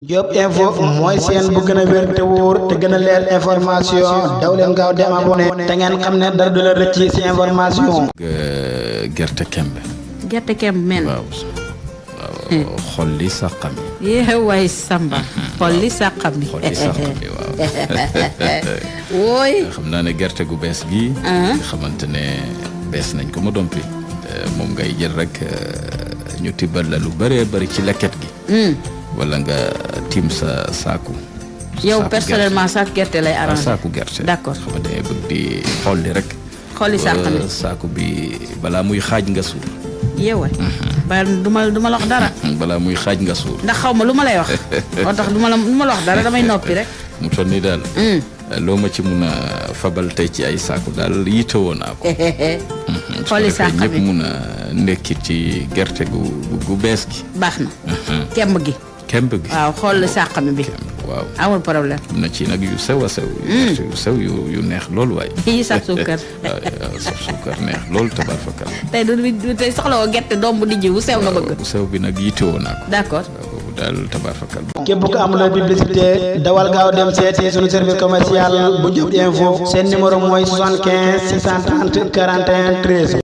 Diop info mooy seen bu gën a wér te wóor te gën a leer information daw leen gaaw dem abonné te ngeen xam ne dara du la rëcc ci information. gerte kembe. gerte kembe men. waaw xolli sàqam yi. yee waay Samba. xolli sàqam yi. xolli sàqam yi waaw. wooy. xam naa ne gerte gu bees gi. nga xamante ne bees nañ ko ma dompi moom ngay jël rek ñu tibbal la lu bëree bëri ci lekket gi. wala nga tiim sa saaku. yow personnellement saako gerte lay arrangé. saaku gerte. d'accord xamante ne bëgg di xolli rek. xolli sàqam yi saaku bi balaa muy xaaj nga suur. yeewa ba du ma la wax dara. balaa muy xaaj nga suur. ndax xaw ma lu ma lay wax. moo tax du ma la wax dara damay noppi rek. mu toll nii daal. loo ma ci mun a fabal tey ci ay saaku daal yittewoo naa ko. xolli sàqam yi ñëpp mun a ndekki ci gerte gu bees gi. baax na. kemb gi. kemb gi waaw xool sàqam bi. waaw amul problème. am na ci nag yu sew a sew. yu sew yu neex loolu waaye. yi sax suukar. waaw saf suukar neex loolu tabar fakal. tey soxla woo gerte doom bu dijji bu sew nga bëgg. bu sew bi nag yittewoo naa ko. d'accord. boobu daal tabar fakal. képp ku amuloo publicité dawal gaaw dem seeti sunu service commercial bu Diop info seen numéro mooy 75 630 41 13.